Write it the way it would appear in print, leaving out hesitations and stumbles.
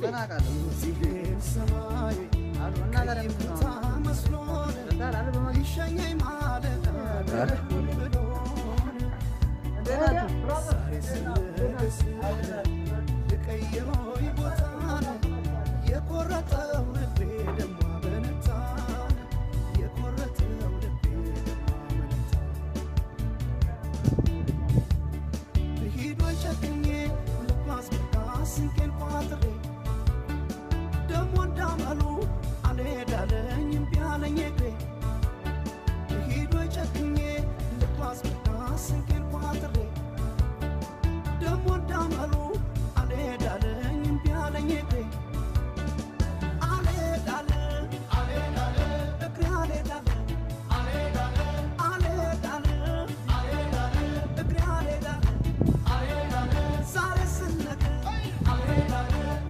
እንዴ? የዚህን ሰማይ እና ታዲያ ምንድን ነው? ቦታ መስሎን ሊሸኘኝ ማለዳ ብሎን ዛሬ ስንደስ ልቀይሮይ ቦታ።